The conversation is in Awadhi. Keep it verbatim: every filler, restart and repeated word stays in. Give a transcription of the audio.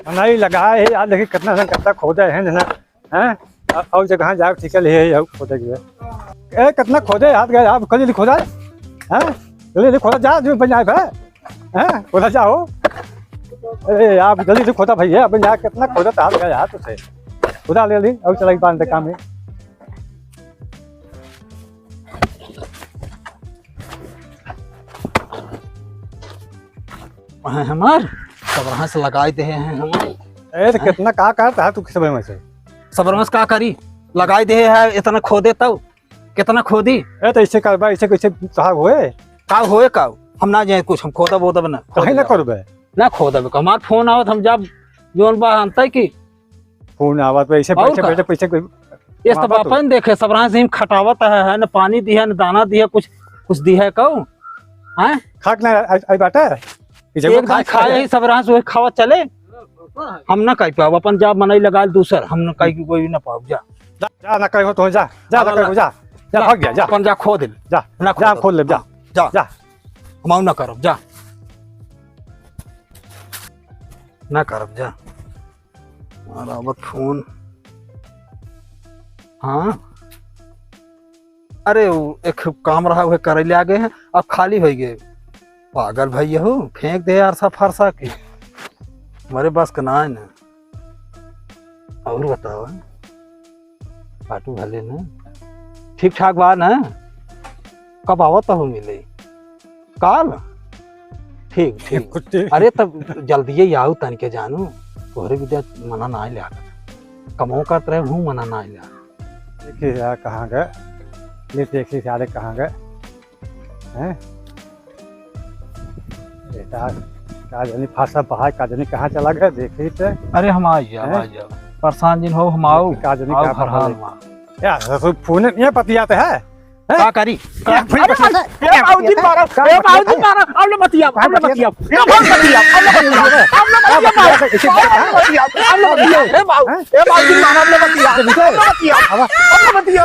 नहीं लगाए है यार, देखी कितना सन, कितना खोदे हैं ना, हैं? अ-, और जगह जाओ, ठीक है, ले आओ, खोदे के। ए, कितना खोदे, हाथ गए, आप कल जल्दी खोदा, हैं? जल्दी, जल्दी खोदा, जा, जो बन जाए, हैं? खोदा जाओ। अरे, आप जल्दी से खोदा भैया, अपन यहाँ कितना खोदा था, हाथ गए, हाथ से। खोदा ले ली, और चला बांध काम है। हैं हमार, सबरहस लगाई दे हैं हमार। ए, तो हैं? कितना का करता है तू सबरहस से? सबरहस का करी, लगाई दे है, इतना खोदे तब, कितना खोदी? ए, तो ऐसे करबा, ऐसे कैसे कहा होए? का होए का? हम ना जाए कुछ, हम खोदब वोदब ना, काहे ना खोदब। करबे? ना खोदब, हमार फोन आवत, हम जब जोन बा अंतै की फोन आवत बा, ऐसे और पैसे, का? पैसे, पैसे कोई इस तो वापस बापन देखे, सबरहस से हम खटावत है, है न पानी दिया, न दाना दिया, कुछ, कुछ दिया है कहू? हैं? खाक ना आई, आई बाटे? ई जगह एक दिन खाए खाए है। ही सबरहस, वही खावा चले। हम ना कह पाओ, अपन जा मनई लगा दूसर, हम ना कह कोई ना पाओ, जा। जा, जा, ना कहो तो जा, जा, ना कहो, जा, जा, जा। भाग जा, जा। अपन जा खोद ले। जा, ना जा, खोद। खोद ले, जा। जा। जा। हम ना करब, जा। ना करब, जा। और आवत फोन। हाँ, अरे, वो एक काम रहा, वह करे ले आ गए हैं, अब खाली हो गए। पागल भैया हो, फेंक दे यार, सा फरसा के। हमारे बस का ना है ना। और बताओ, पाटू भले ना, ठीक ठाक बा ना? कब आवत हो मिले? काल? ठीक, ठीक। कुछ अरे, तब जल्दी ही आऊ तनिके जानू, तोहरे विद्या मना ना ले। कमो करत रहे हूँ, मना ना ले। देखिए यार, कहाँ गए? ये देखिए सारे कहाँ गए? हैं? बेटा, का जानी फांसा बहाय, का जानी कहाँ चला गया, देखी ते। अरे हम आ जाओ, हैं? आ जाओ। परेशान जिन हो, हम आओ। का जानी आओ, का फरहान बहाय। माँ। यार, ससुर फोन ये पतियाते हैं। हैं? का करी? का अरे, बतिया? ए, बाबूजी मारा, का ए, बाबूजी बतिया? मारा, अब ले बतिया, का अब ले बतिया? बतिया। ए, बाबूजी बतिया, अब ले बतिया, अब ले बतिया, बाबू। अब ले बतिया, अब ले बतिया। ए, बाबू, हैं? ए, बाबूजी मारा, अब ले बतिया, अब ले बतिया, अब ले बतिया।